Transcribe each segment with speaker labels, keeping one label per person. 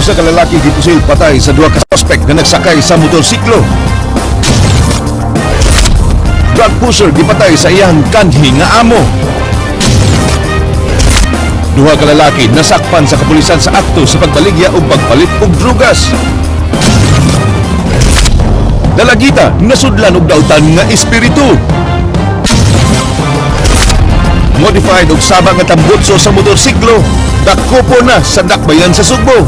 Speaker 1: Usa ka lalaki gipusil patay sa duha ka suspect nga nagsakay sa motorsiklo. Drug pusher gipatay sa iyang kanhi nga amo. Duha ka lalaki nasakpan sa kapulisan sa akto sa pagbaligya ug pagpalit og drugas. Dalagita nasudlan og dautan nga espiritu. Modified og saba nga tambutso sa motorsiklo, dakopo na sa dakbayan sa Sugbo.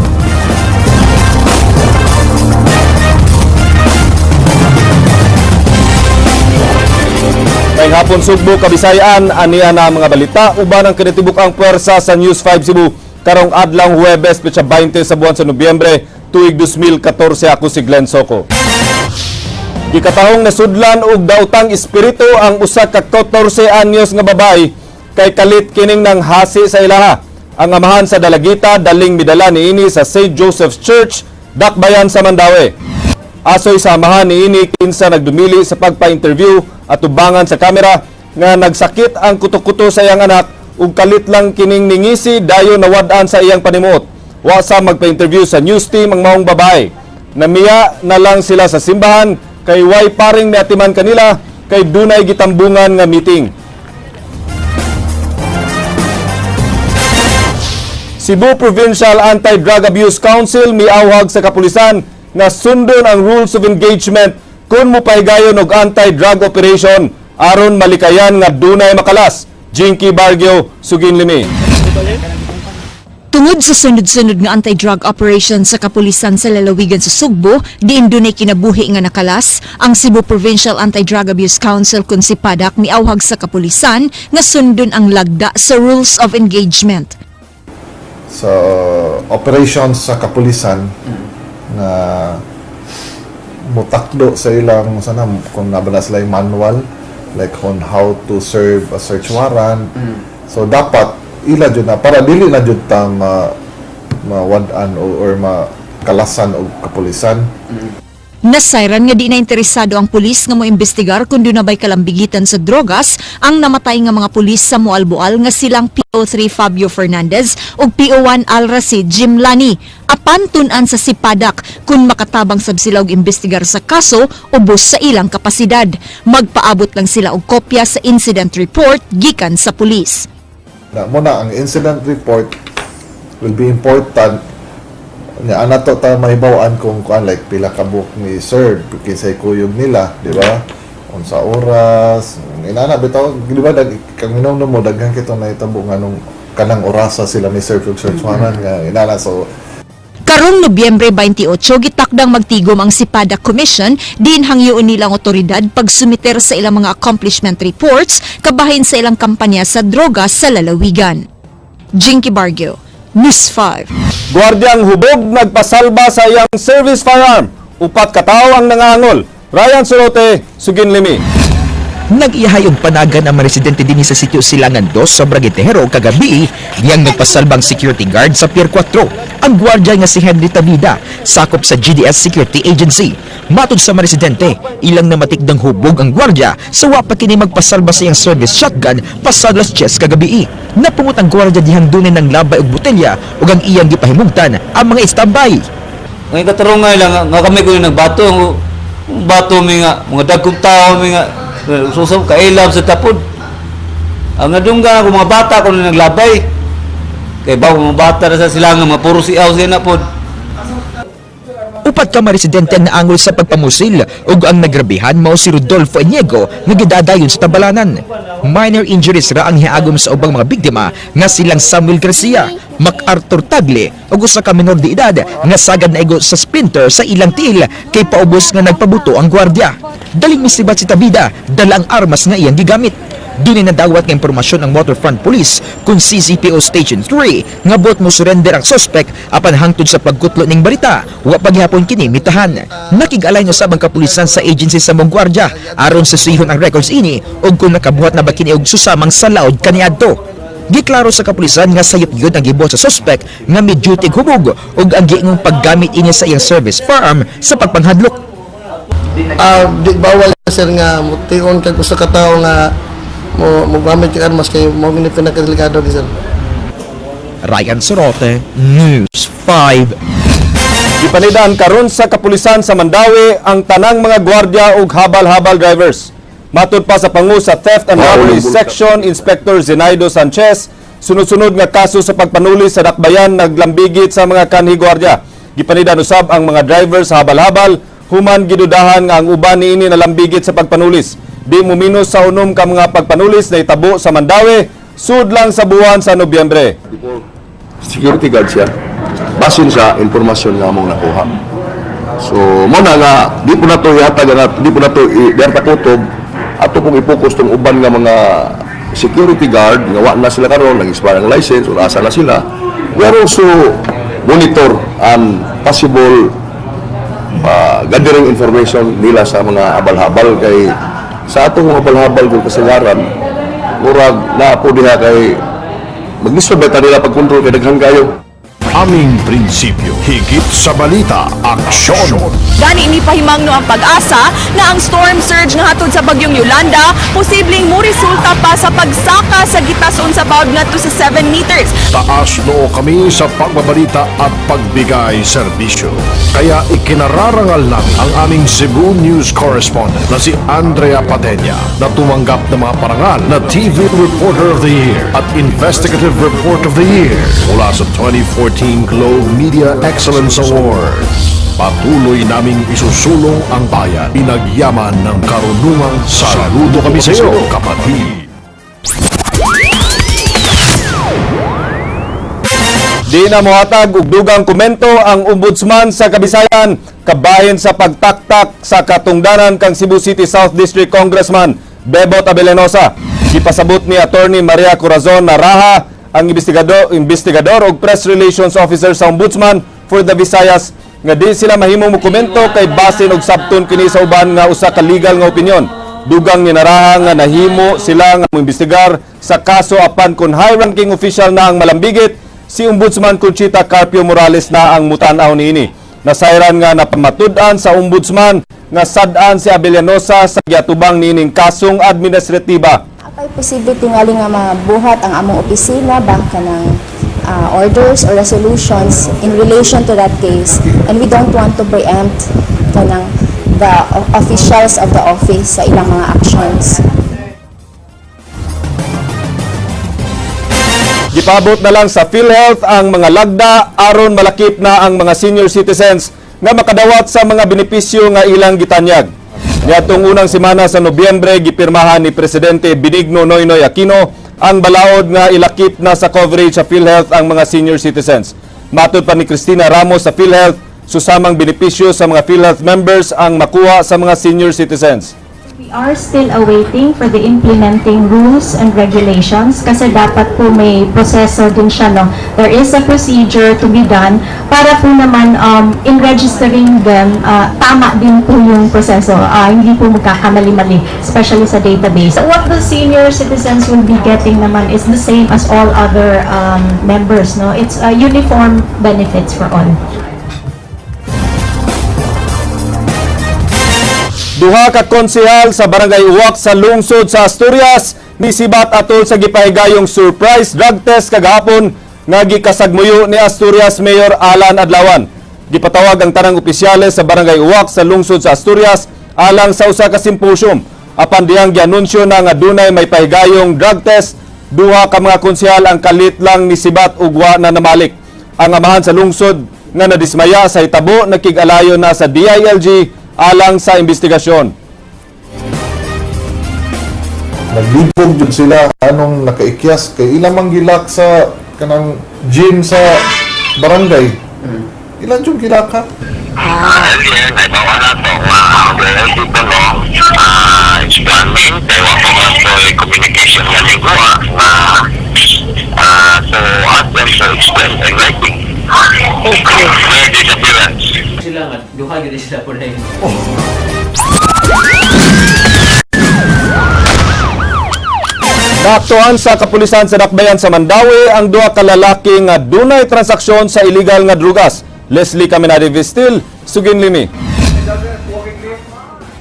Speaker 2: Maayong hapon, Sugbo, Kabisayaan, ania na ang mga balita uban ang kinatibuk ang puwersa sa News 5 Cebu karong adlaw Huwebes, petsa 20 sa buwan sa Nobyembre, tuig 2014. Ako si Glenn Soco. Gikatahong nasudlan og daotang espiritu ang usa ka 14 anyos nga babae kay kalit kining nang hasi sa ilaha. Ang amahan sa dalagita daling midala niini sa St. Joseph's Church, Dakbayan sa Mandaue. Asoy sa amahan niini, kinsa nagdumili sa pagpa-interview at tubangan sa kamera, nga nagsakit ang kuto-kuto sa iyang anak ug kalit lang kining ningisi dayon nawad-an sa iyang panimuot. Wa sa magpa-interview sa news team ang maong babae. Namiya na lang sila sa simbahan kay way paring miatiman kanila kay dunay gitambungan nga meeting. Cebu Provincial Anti-Drug Abuse Council miawhag sa kapulisan nga sundon ang rules of engagement kung mopahigayon og anti-drug operation aron malikayan nga dunay makalas. Jinky Bargio, sugin limi.
Speaker 3: Tungod sa sunod-sunod nga anti-drug operation sa kapulisan sa lalawigan sa Sugbo, diin dunay kinabuhi nga nakalas, ang Cebu Provincial Anti-Drug Abuse Council kun si Padak miawhag sa kapulisan nga sundon ang lagda sa rules of engagement.
Speaker 4: Sa operations sa kapulisan na mutakdo sa ilang sana kung naa ba na sila yung manual like on how to serve a search warrant. So dapat ila jud na para dili na jud ta ma mawad-an o or makalasan og kapulisan.
Speaker 3: Nasayran nga di na interesado ang pulis nga moimbestigar kung duna ba'y kalambigitan sa drogas ang namatay nga mga pulis sa Moalboal nga silang PO3 Fabio Fernandez ug PO1 Al Rasid Jimlani. Apan tun-an sa Sipadak, kung makatabang sab sila og imbestigar sa kaso, ubos sa ilang kapasidad. Magpaabot lang sila og kopya sa incident report gikan sa pulis.
Speaker 4: Na mo na ang incident report will be important nya ana to ta mahibaw-an kung kuan, like pila ka buok ni serve, kinsay kuyog nila, di ba, unsa oras, inana bitaw, di ba? Dag kang minom mo, daghan kito nahitabo nganong kanang orasa sila ni serve og search warrant nga inana, so
Speaker 3: Karong Nobyembre 28, gitakdang magtigom ang Sipada Commission diin hangyoon nilang otoridad pagsumiter sa ilang mga accomplishment reports kabahin sa ilang kampanya sa droga sa lalawigan. Jinky Bargio, News 5.
Speaker 2: Gwardyang hubog nagpasalba sa iyang service firearm. Upat katawo ang nangangol. Ryan Sorote, sugin limi.
Speaker 5: Nag-iyahay og panagan ang mga residente dinhi sa sitio Silangan 2 sa Barangay Tejero kagabi diyang nagpasalbang security guard sa Pier 4. Ang gwardiya nga si Henry Tavida, sakop sa GDS Security Agency. Matod sa mga residente, ilang namatikdang hubog ang gwardiya sa wa pa kini magpasalba sa iyang service shotgun pasado alas 10 kagabi. Napungot ang gwardiya dihang dunay ng labay og botelya ug ang iyang gipahimugtan ang mga istambay.
Speaker 6: Ngayon katarungay lang nga kami ko yung nagbato, ang bato mi nga mga dagkong tao mi nga susab kailab sa tapod. Ang nadunggan ako mga bata ko na naglabay. Kay bago mga bata na sa silangan, mga puro siaw siya na pod.
Speaker 5: Upat ka mga residente ang naangol sa pagpamusil ug ang nagrabihan mao si Rodolfo Eniego nga gidadayon sa tabalanan. Minor injuries ra ang hiagom sa ubang mga biktima nga silang Samuel Garcia, MacArthur Tagle ug usa ka menor de edad nga sagad na igo sa splinter sa ilang tiil kay paubos nga nagpabuto ang gwardiya. Daling misibat si Tabida dala ang armas nga iyang gigamit. Dunay nadawat nga impormasyon ang Waterfront Police kung CCPO Station 3 nga buot mo surrender ang suspect, apan hangtod sa pagkutlo ning balita, wa paghapon kini mitahan. Nakig-alay usab ang kapulisan sa agency sa mong gwardiya aron susihon ang records ini ug kung nakabuhat na ba kini og susamang salaod kaniadto. Giklaro sa kapulisan nga sayop gyud ang gibuhat sa suspect nga may duty hubog ug ang giingong paggamit ini sa iyang service firearm sa pagpanghadlok.
Speaker 7: Ah, di bawal, sir, nga mution kag usa ka tawo nga mo mogamit kag armas kay mao ni pinakadelikado ni sir.
Speaker 5: Ryan Sorote, News 5.
Speaker 2: Gipanidaan karon sa kapulisan sa Mandaue ang tanang mga gwardiya ug habal-habal drivers. Matud pa sa pangu sa Theft and Robbery Section, Inspector Zenaido Sanchez, sunod-sunod nga kaso sa pagpanuli sa dakbayan naglambigit sa mga kanhi gwardiya. Gipanidan usab ang mga driver sa habal-habal human gidudahan nga ang uban niini nalambigit sa pagpanulis. Di muminos sa 6 ka mga pagpanulis na itabo sa Mandaue sud lang sa buwan sa Nobyembre.
Speaker 1: Security guard siya. Basin sa impormasyon nga among nakuha. So, mo na nga, di po na to ihatag, nga, di po na to i-derta kutob, ato pong i-focus tong uban nga mga security guard, nga wa na sila karon, nag-expire ang license, or asa na sila. We are also monitor ang possible gathering information nila sa mga habal-habal kay sa atong mga habal-habal kung kasagaran, murag na po diha kay maglisod ba ta nila pag-control kay daghan kayo.
Speaker 8: Aming prinsipyo, higit sa balita, aksyon.
Speaker 9: Gani ni pahimangno ang PAGASA na ang storm surge nga hatod sa bagyong Yolanda posibleng moresulta pa sa pagsaka sa gitason sa bawd ngadto sa 7 meters.
Speaker 8: Taas noo kami sa pagbabalita at pagbigay serbisyo. Kaya ikinararangal namin ang aming Cebu News Correspondent na si Andrea Padenya na tumanggap ng mga parangal na TV Reporter of the Year at Investigative Report of the Year mula sa 2014 Globe Media Excellence Awards. Patuloy naming isusulong ang bayan. Pinagyaman ng karunungang saludo kami sa iyo, kapatid.
Speaker 2: Di na mohatag og dugang komento ang Ombudsman sa Kabisayan kabahin sa pagtaktak sa katungdanan kang Cebu City South District Congressman Bebot Abellanosa. Gipasabot ni Attorney Maria Corazon Naraha ang investigador og press relations officer sa Ombudsman for the Visayas nga di sila mahimong mokomento kay basin og sabton kini sa uban nga usa ka legal nga opinyon. Dugang ni Naraha nga nahimo sila nga moimbestigar sa kaso apan kon high-ranking official na ang malambigit, si Ombudsman Conchita Carpio Morales na ang mutan-aw niini. Nasayran nga napamatud-an sa Ombudsman nga sad-an si Abellanosa sa giatubang niining kasong administratiba.
Speaker 10: Apay posible tingali nga mabuhat ang among opisina ba kanang orders or resolutions in relation to that case, and we don't want to preempt kanang the officials of the office sa ilang mga actions.
Speaker 2: Gipabot na lang sa PhilHealth ang mga lagda aron malakip na ang mga senior citizens nga makadawat sa mga benepisyo nga ilang gitanyag. Niadtong unang semana sa Nobyembre, gipirmahan ni Presidente Benigno Noynoy Aquino ang balaod nga ilakip na sa coverage sa PhilHealth ang mga senior citizens. Matod pa ni Cristina Ramos sa PhilHealth, susamang benepisyo sa mga PhilHealth members ang makuha sa mga senior citizens.
Speaker 11: We are still awaiting for the implementing rules and regulations kasi dapat po may proseso din siya, no? There is a procedure to be done para po naman in registering them, tama din po yung proseso. Hindi po magkakamali-mali, especially sa database. What the senior citizens will be getting naman is the same as all other members, no? It's uniform benefits for all.
Speaker 2: Duha ka konsehal sa Barangay Uwak sa lungsod sa Asturias nisibat atol sa gipahigayong surprise drug test kagahapon nga gikasagmuyo ni Asturias Mayor Alan Adlawan. Gipatawag ang tanang opisyales sa Barangay Uwak sa lungsod sa Asturias alang sa usa ka symposium. Apan diyang gianunsyo na nga dunay may pahigayong drug test, duha ka mga konsehal ang kalit lang ni sibat ug wa na namalik. Ang amahan sa lungsod nga nadismaya sa hitabo nakig-alayo na sa DILG alang sa investigasyon.
Speaker 4: Naglibog jud sila anong nakaikyas kay ilang mang gilak sa kanang gym sa barangay. Ilan jud gilak ha?
Speaker 12: Alien, ay bawa na to, dito no, expanding, kay wa pa man to communication nga ni Goa, na to ask them to explain in writing. Okay. Their disappearance.
Speaker 13: Sila nga, duha gyud sila po na.
Speaker 2: Naaktuhan sa kapulisan sa Dakbayan sa Mandaue ang duha ka lalaki nga dunay transaksyon sa illegal nga drugas. Leslie Caminade Vistil, Sugin Limi.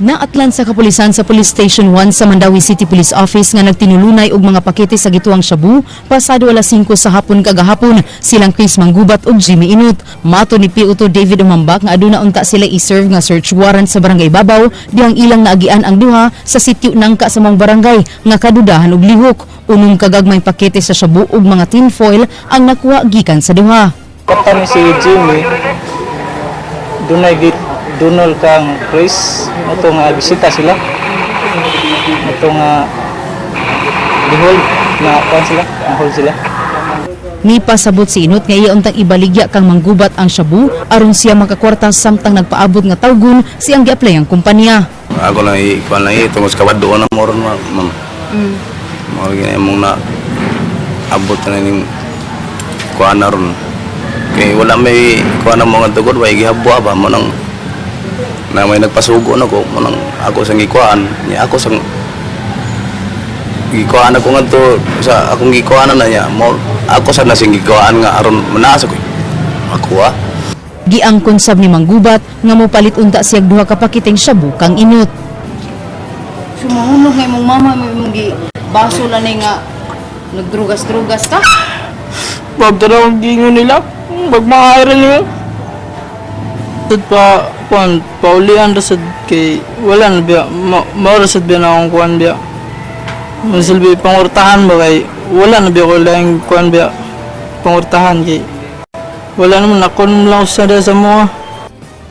Speaker 14: Naatlan sa kapulisan sa Police Station 1 sa Mandaue City Police Office nga nagtinulunay og mga pakete sa gituang shabu pasado alas 5 sa hapon kagahapon silang Chris Manggubat ug Jimmy Inut. Mato ni PO2 David Umambak nga aduna unta sila i-serve nga search warrant sa Barangay Babaw dihang ilang naagian ang duha sa sitio Nangka sa maong barangay nga kadudahan og lihok. Unom kagagmay pakete sa shabu ug mga tinfoil ang nakuha gikan sa duha.
Speaker 15: Katan si Jimmy, dunay git dunol kang Chris ato nga bisita sila ato nga gihold na kuan sila, na-hold sila.
Speaker 14: Nipasabot si Inot nga iya untang ibaligya kang Manggubat ang shabu aron siya makakwarta samtang nagpaabot nga tawgon siyang gi-apply ang kumpanya.
Speaker 16: Ako lang i-kuan lang tungod sa kawadto na mo ron, ma'am. Mao gyud mong na abot na ning kuan na ron. Kay wala may kuan na mga tugod way gihabwa ba mo nang na may nagpasugo na ko mo nang ako sang gikuan niya, ako sang gikuan ako ngadto sa akong gikuan na niya mo, ako sa nasing gikuan nga aron manaas ako ako ah.
Speaker 14: Giangkon sab ni Manggubat nga mopalit unta siya duha ka paketeng shabu kang Inut.
Speaker 17: Sumahulog nga imong mama, may imong gi baso lang ni nga nagdrugas-drugas ka.
Speaker 15: Wag daw ang gingon nila. Wag maaari nila. Sad pa kuan paulian ra sad kay wala na biya mao ra sad biya na akong kuan biya. Masilbi pangurtahan ba kay wala na biya ko laing kuan biya pangurtahan kay wala naman ako naman lang sa sa mga.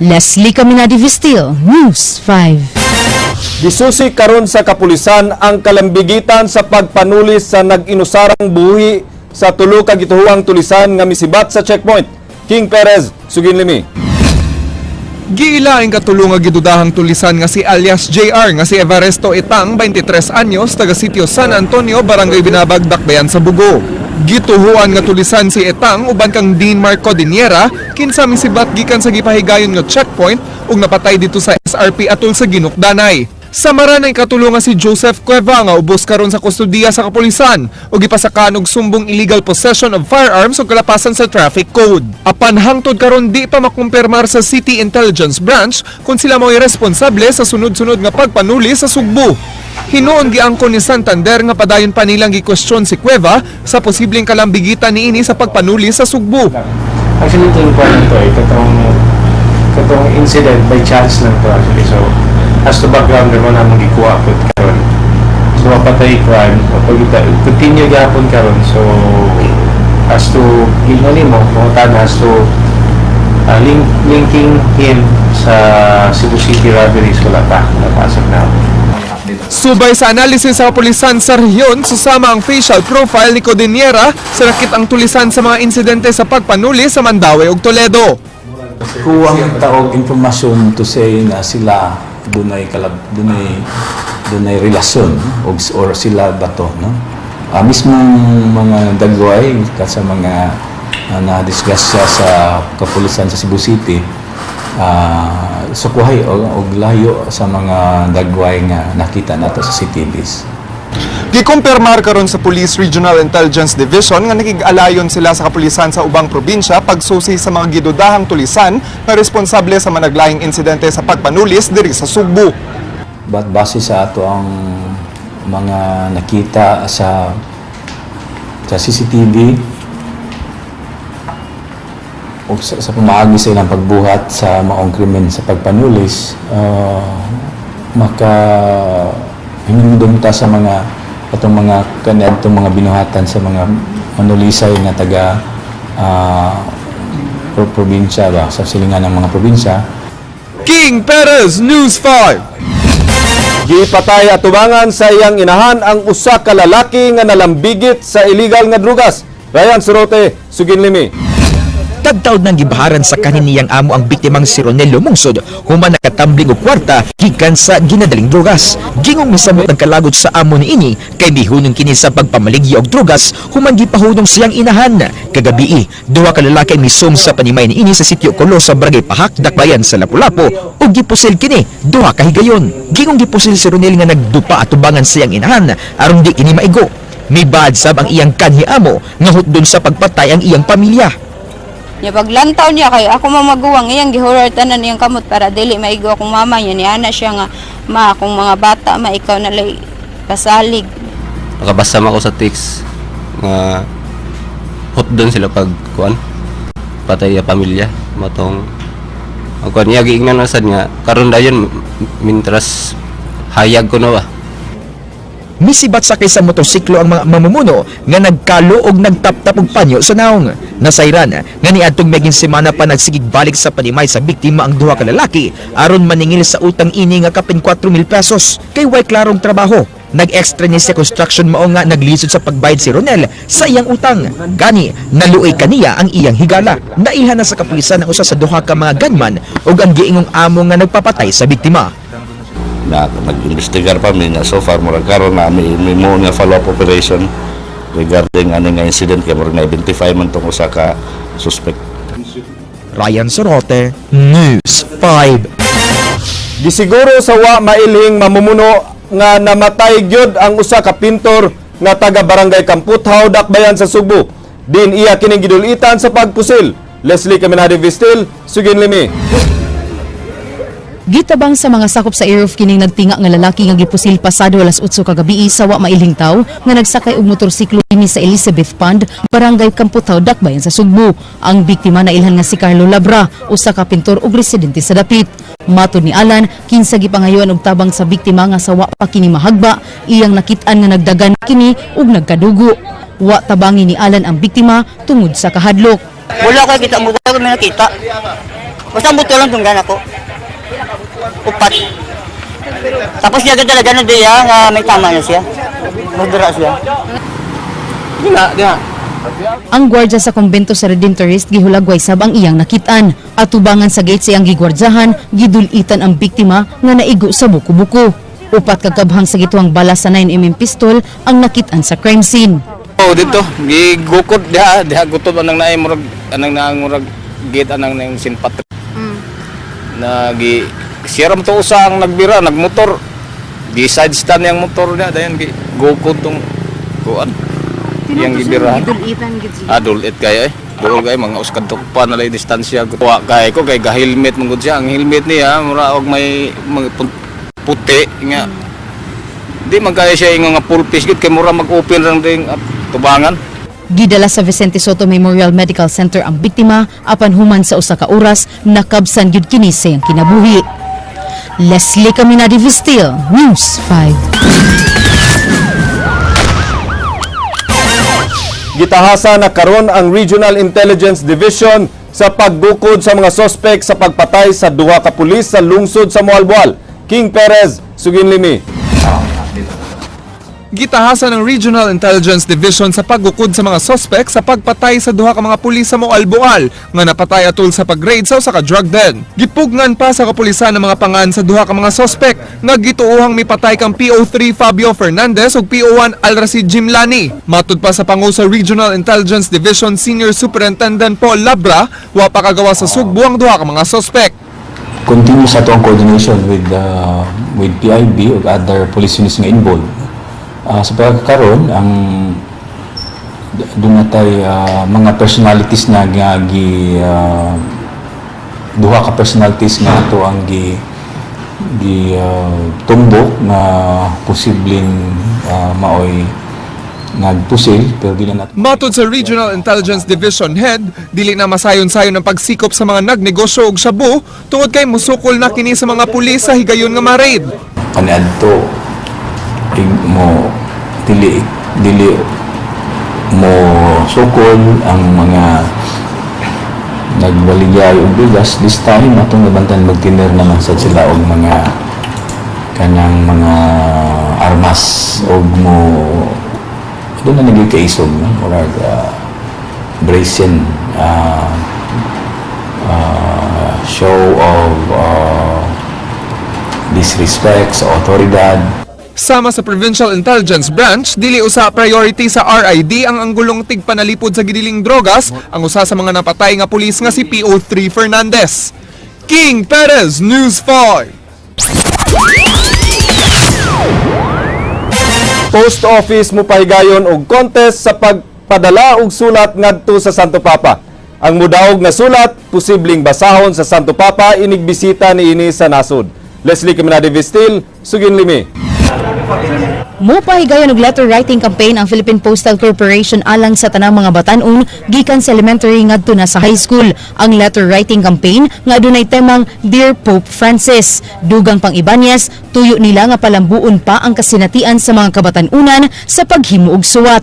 Speaker 14: Leslie Caminadi Vistil, News 5.
Speaker 2: Gisusi karon sa kapulisan ang kalambigitan sa pagpanulis sa nag-inusarang buhi sa tulo ka gituhuang tulisan nga misibat sa checkpoint. King Perez, Suginlimi.
Speaker 18: Giila ang katulo nga gidudahang tulisan nga si alias JR nga si Everesto Itang, 23 anyos, taga sitio San Antonio, Barangay Binabag, Dakbayan sa Bugo. Gituhuan nga tulisan si Etang uban kang Dean Marco Diniera kinsa misibat gikan sa gipahigayon nga checkpoint ug napatay dito sa SRP atol sa Ginukdanay. Sa maranay katulo nga si Joseph Cueva nga ubos karon sa kustodiya sa kapulisan ug gipasakan og sumbong illegal possession of firearms ug kalapasan sa traffic code. Apan hangtod karon di pa makumpirmar sa City Intelligence Branch kung sila mo'y responsable sa sunod-sunod nga pagpanuli sa Sugbo. Hinuon giangkon ni Santander nga padayon pa nilang gikwestiyon si Cueva sa posibleng kalambigitan niini sa pagpanuli sa Sugbo.
Speaker 19: Actually, ito yung point ito eh. Katong incident by chance lang to actually. So, as to background naman na magikuha po karon. So, mapatay crime. Pag continue gapon karon. So, as to gingon mo, kung as to linking him sa Cebu City robberies, wala pa. Wala pa as of now.
Speaker 18: Subay sa analysis sa kapulisan sa rehiyon, susama ang facial profile ni Codinera sa nakit ang tulisan sa mga insidente sa pagpanuli sa Mandaue ug Toledo.
Speaker 20: Kuwang taog informasyon to say na sila dunay kalab dunay dunay relasyon og or sila ba to, no? Mismong mga dagway kat sa mga na-disgrasya sa kapulisan sa Cebu City, sukuhay og layo sa mga dagway nga nakita nato sa CCTVs.
Speaker 18: Gikumpirmar karon sa Police Regional Intelligence Division nga nakig-alayon sila sa kapulisan sa ubang probinsya pagsusi sa mga gidudahang tulisan nga responsable sa managlahing insidente sa pagpanulis diri sa Sugbo.
Speaker 20: But base sa ato ang mga nakita sa CCTV o sa pamaagi sa ilang pagbuhat sa maong krimen sa pagpanulis, maka hinumdum ta sa mga atong mga kaniadtong mga binuhatan sa mga manulisay nga taga probinsya ba sa silingan ng mga probinsya.
Speaker 18: King Perez, News 5.
Speaker 2: Gipatay atubangan sa iyang inahan ang usa ka lalaki nga nalambigit sa illegal nga drugas. Ryan Surote, Suginlimi.
Speaker 5: Tagtaod nang gibaharan sa kanin niyang amo ang biktimang si Ronel Lumungsod human nakatambling og kwarta gikan sa ginadaling drugas. Gingong misamot ang kalagot sa amo niini kay mihunong kini sa pagpamaligya og drugas human gipahunong siyang inahan. Kagabii, duha ka lalaki ang misum sa panimay niini sa sitio Colo sa Barangay Pahak, Dakbayan sa Lapu-Lapu ug gipusil kini duha ka higayon. Gingong gipusil si Ronel nga nagdupa atubangan siyang inahan aron di kini maigo. Mibaad sab ang iyang kanhi amo nga hutdon sa pagpatay ang iyang pamilya.
Speaker 17: Nya paglantaw niya kay ako mamaguwang iyang gihoror tanan iyang kamot para dili maigo akong mama niya ni ana siya nga Ma, akong mga bata, ma, ikaw na lay pasalig.
Speaker 16: Nakabasa man ako sa text nga hotdon sila pag kuan patay ya pamilya matong ang kuan niya giingnan na sad nga karon dayon mintras hayag ko na ba.
Speaker 5: Misibat sakay sa motorsiklo ang mga mamumuno nga nagkalo og nagtaptap og panyo sa naong. Nasayran nga niadtong megin semana pa nagsigig balik sa panimay sa biktima ang duha ka lalaki aron maningil sa utang ini nga kapin 4,000 pesos kay way klarong trabaho. Nag-extra niya sa construction, mao nga naglisod sa pagbayad si Ronel sa iyang utang. Gani, naluoy kaniya ang iyang higala. Nailhan na sa kapulisan ang usa sa duha ka mga gunman ug ang giingong amo nga nagpapatay sa biktima.
Speaker 21: Na nag-investigar pa mi nga so far murag karon na mi mo nga follow up operation regarding ani nga incident kay murag na-identify man tong usa ka suspect.
Speaker 5: Ryan Sorote, News 5.
Speaker 2: Gisiguro sa wa mailhing mamumuno nga namatay gyud ang usa ka pintor nga taga Barangay Kamputhaw, Dakbayan sa Sugbo. Din iya kining gidulitan sa pagpusil. Leslie Caminade Vistil, Sugin Limi.
Speaker 14: Gitabang sa mga sakop sa Aerof kining nagtinga nga lalaki nga gipusil pasado alas 8 kagabi sa wa mailhing tawo nga nagsakay og motorsiklo dinhi sa Elizabeth Pond, Barangay Kamputhaw, Dakbayan sa Sugbo. Ang biktima nailhan nga si Carlo Labra, usa ka pintor ug residente sa dapit. Matod ni Alan, kinsa gipangayuan og tabang sa biktima nga sa wa pa kini mahagba, iyang nakit-an nga nagdagan kini ug nagkadugo. Wa tabangi ni Alan ang biktima tungod sa kahadlok.
Speaker 22: Wala ko kita mo, wala ko may nakita. Basta motor lang tunggan ako. Upat. Tapos niya talaga na diya nga may tama na siya. Magdara siya.
Speaker 16: Dina, dina.
Speaker 14: Ang gwardya sa kumbento sa Redemptorist gihulagway sab ang iyang nakitaan. Atubangan sa gate sa iyang gigwardyahan, gidulitan ang biktima nga naigo sa buko-buko. Upat ka kabhang sa gituang bala sa 9 mm pistol ang nakitaan sa crime scene.
Speaker 16: Oh, dito gigukod diha diha gutob anang naay murag anang naang murag gate anang naay St. Patrick. Na gi siya ra to usa ang nagbira nagmotor. Gi side stand yang motor niya, dayon gi gukod tong kuan. Yang gibirahan. Ah, dulit kayo eh. Duol kayo, mga uskad to pa na lay distansya. Wa kay ko kay ga-helmet man gud siya. Ang helmet niya mura og may mga puti nga. Di man kaya siya ingon nga full face gid kay mura mag-open rang ding tubangan.
Speaker 14: Gidala sa Vicente Soto Memorial Medical Center ang biktima apan human sa usa ka oras nakabsan gyud kini sa iyang kinabuhi. Leslie Caminadi Vistil, News 5.
Speaker 2: Gitahasa na karon ang Regional Intelligence Division sa paggukod sa mga sospek sa pagpatay sa duha ka pulis sa lungsod sa Moalboal. King Perez, Suginlimi.
Speaker 18: Gitahasan ng Regional Intelligence Division sa paggukod sa mga sospek sa pagpatay sa duha ka mga pulis sa Moalboal nga napatay atol sa pag-raid sa usa ka drug den. Gipugnan pa sa kapulisan ang mga pangan sa duha ka mga sospek nga gituohang mipatay kang PO3 Fabio Fernandez ug PO1 Alrasid Jimlani. Matud pa sa pangu sa Regional Intelligence Division Senior Superintendent Paul Labra, wa pa kagawa sa Sugbo ang duha ka mga sospek.
Speaker 20: Continue sa atong coordination with PIB ug other police units nga involved. Sa pagkakaroon, ang doon natay mga personalities na nga gi duha ka personalities nga ato ang gi gi tumbok nga posibleng maoy nagpusil, pero di na natin
Speaker 18: Matod sa Regional Intelligence Division Head, dili na masayon-sayon ang pagsikop sa mga nagnegosyo og shabu tungod kay musukol na kini sa mga pulis sa higayon nga ma-raid.
Speaker 20: Kaniadto ig mo dili dili mo sukol ang mga nagbaligay og bigas. This time atong nabantan magtiner naman sad sila og mga kanang mga armas og mo doon na naging kaisog, no, murag brazen show of disrespect sa otoridad.
Speaker 18: Sama sa Provincial Intelligence Branch, dili usa priority sa RID ang anggulong tigpanalipod sa gidiling drogas ang usa sa mga napatay nga pulis nga si PO3 Fernandez. King Perez, News 5.
Speaker 2: Post Office mopahigayon og contest sa pagpadala og sulat ngadto sa Santo Papa. Ang mudaog nga sulat posibleng basahon sa Santo Papa inigbisita niini sa nasod. Leslie Caminade Vistil, Sugin Limi.
Speaker 14: Mupahigayon og letter writing campaign ang Philippine Postal Corporation alang sa tanang mga batan-on gikan sa elementary ngadto na sa high school. Ang letter writing campaign nga adunay temang Dear Pope Francis. Dugang pang Ibanez, tuyo nila nga palambuon pa ang kasinatian sa mga kabatan-unan sa paghimo og suwat.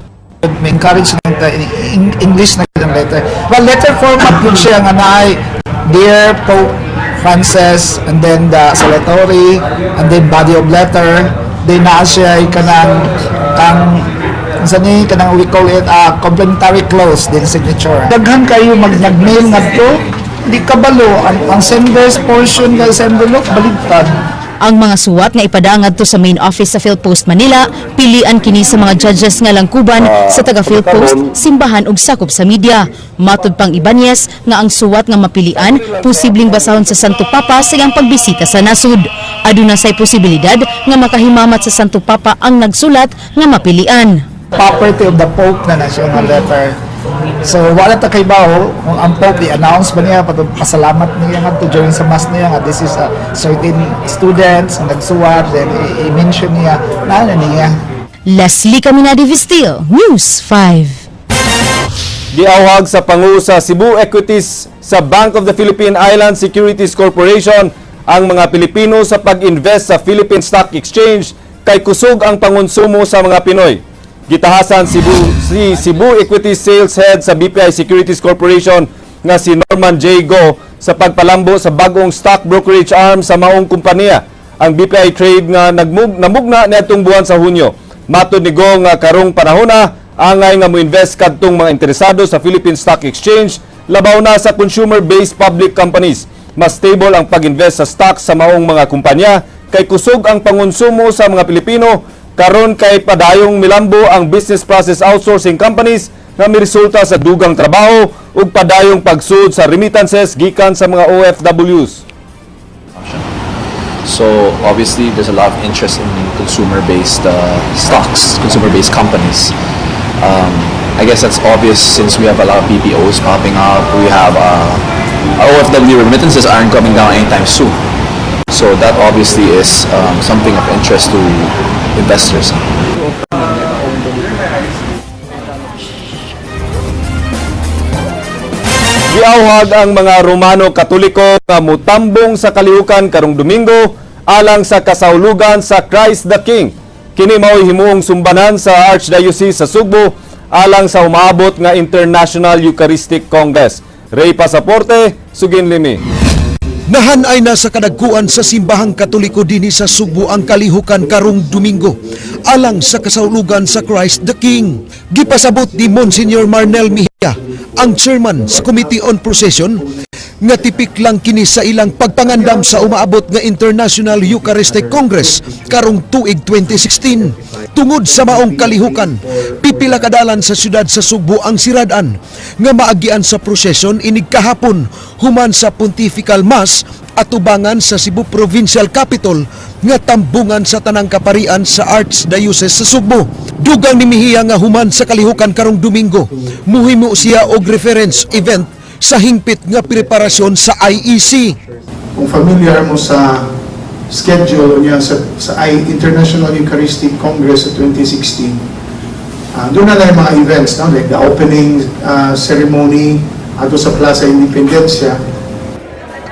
Speaker 3: May encourage ng ta in English na ang letter. Well, letter format yun siya nga naay Dear Pope Francis and then the salutatory and then body of letter. Then naa siya ay kanang kang unsa ni kanang we call it a complementary close, then signature. Daghan kayo mag nag-mail ngadto, di kabalo ang sender's portion nga sa envelope baligtad.
Speaker 14: Ang mga suwat nga ipadangad to sa main office sa PhilPost Manila, pilian kini sa mga judges nga langkuban sa taga PhilPost, simbahan ug sakop sa media. Matud pang Ibanez nga ang suwat nga mapilian posibleng basahon sa Santo Papa sa iyang pagbisita sa nasud. Aduna say posibilidad nga makahimamat sa Santo Papa ang nagsulat nga mapilian.
Speaker 3: Property of the Pope na na siya nga letter. So wala ta kay bawo kung ang Pope i-announce ba niya, pasalamat niya ngadto during sa mass niya nga this is a certain students nga nagsuwat, then i-mention niya na ano niya.
Speaker 14: Leslie Caminade Vistil, News 5.
Speaker 2: Giawhag sa pangu sa Cebu Equities sa Bank of the Philippine Islands Securities Corporation ang mga Pilipino sa pag-invest sa Philippine Stock Exchange kay kusog ang pangonsumo sa mga Pinoy. Gitahasan si Cebu Equities Sales Head sa BPI Securities Corporation nga si Norman J. Go sa pagpalambo sa bagong stock brokerage arm sa maong kumpanya, ang BPI Trade nga namugna niadtong buwan sa Hunyo. Matod ni Go nga karong panahona angay nga mo-invest kadtong mga interesado sa Philippine Stock Exchange, labaw na sa consumer-based public companies. Mas stable ang pag-invest sa stocks sa maong mga kumpanya kay kusog ang pangonsumo sa mga Pilipino karon kay padayong milambo ang business process outsourcing companies nga miresulta sa dugang trabaho ug padayong pagsud sa remittances gikan sa mga OFWs.
Speaker 6: So obviously, there's a lot of interest in consumer-based stocks, consumer-based companies. I guess that's obvious since we have a lot of BPOs popping up. We have our OFW remittances aren't coming down anytime soon. So that obviously is something of interest to investors.
Speaker 2: Giawhag ang mga Romano Katoliko nga mutambong sa kalihukan karong Domingo alang sa kasaulugan sa Christ the King. Kini mao'y himuong sumbanan sa Archdiocese sa Sugbo alang sa umaabot nga International Eucharistic Congress. Ray Pasaporte, Sugin Limi.
Speaker 23: Nahanay na sa kadagkuan sa simbahang Katoliko dinhi sa Sugbo ang kalihukan karong Domingo alang sa kasaulugan sa Christ the King. Gipasabot ni Monsignor Marnel Mejia, ang chairman sa Committee on Procession, nga tipik lang kini sa ilang pagpangandam sa umaabot nga International Eucharistic Congress karong tuig 2016. Tungod sa maong kalihukan, pipila kadalan sa syudad sa Sugbo ang siradan nga maagian sa procession inig kahapon human sa Pontifical Mass atubangan sa Cebu Provincial Capitol nga tambungan sa tanang kaparian sa Archdiocese sa Sugbo. Dugang ni Mejia nga human sa kalihukan karong Domingo, muhimo siya og reference event sa hingpit nga preparasyon sa IEC.
Speaker 24: Kung familiar mo sa schedule niya sa International Eucharistic Congress sa 2016, doon na lang yung mga events, no? Like the opening ceremony ato sa Plaza Independencia.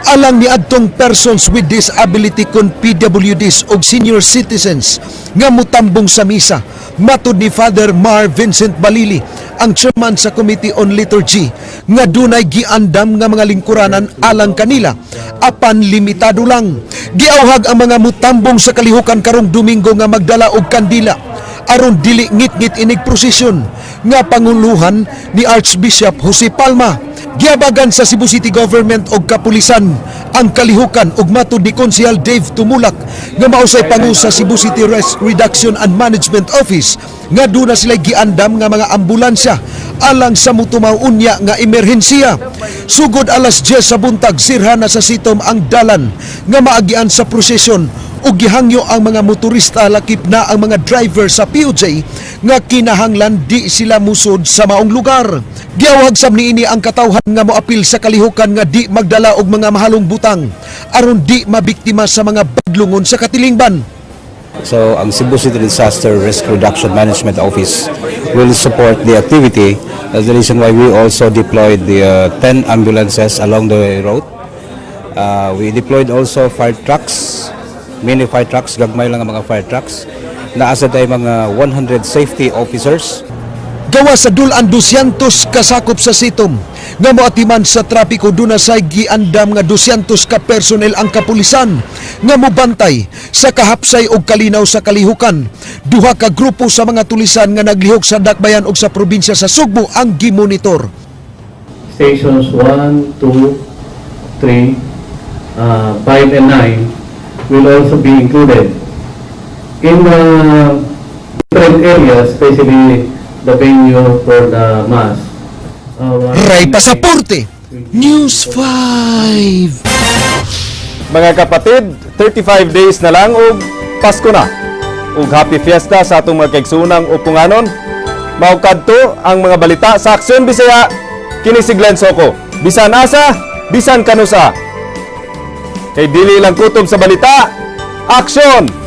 Speaker 23: Alang ni adtong persons with disability kon PWDs og senior citizens nga mutambong sa misa, matud ni Father Mar Vincent Balili, ang chairman sa Committee on Liturgy, nga dunay giandam nga mga lingkuranan alang kanila apan limitado lang. Giawhag ang mga mutambong sa kalihukan karong Domingo nga magdala og kandila aron dili ngit-ngit inig prosesyon nga panguluhan ni Archbishop Jose Palma. Giabagan sa Cebu City Government og kapulisan ang kalihukan ug matud ni Konsehal Dave Tumulak nga mausay pangu sa Cebu City Risk Reduction and Management Office nga duna sila giandam nga mga ambulansya alang sa mutumaw unya nga emerhensiya. Sugod alas 10 sa buntag, sirha na sa sitom ang dalan nga maagian sa prosesyon Ug gihangyo ang mga motorista, lakip na ang mga driver sa PUJ, nga kinahanglan di sila musod sa maong lugar. Giawhag sab niini ang katawhan nga moapil sa kalihukan nga di magdala og mga mahalong butang aron di mabiktima sa mga badlungon sa katilingban.
Speaker 1: So, ang Cebu City Disaster Risk Reduction Management Office will support the activity. That's the reason why we also deployed the 10 ambulances along the road. We deployed also fire trucks, mini fire trucks, gagmay lang ang mga fire trucks. Naa sad tay mga 100 safety officers.
Speaker 23: Gawa sa dulan 200 kasakop sa sitom nga moatiman sa trapiko, duna say giandam nga 200 ka personnel ang kapulisan nga mobantay sa kahapsay og kalinaw sa kalihukan. Duha ka grupo sa mga tulisan nga naglihok sa Dakbayan ug sa probinsya sa Sugbo ang gimonitor.
Speaker 7: Stations 1, 2, 3, 5, and 9 will also be included. In different areas, especially the venue for the mass.
Speaker 23: Ray Pasaporte, News 5.
Speaker 2: Mga kapatid, 35 days na lang ug Pasko na. Ug happy fiesta sa atong mga kaigsuonang upunganon. Mao kadto ang mga balita sa Aksyon Bisaya. Kini si Glenn Soco. Bisan asa, bisan kanusa. Kay dili lang kutob sa balita. Aksyon!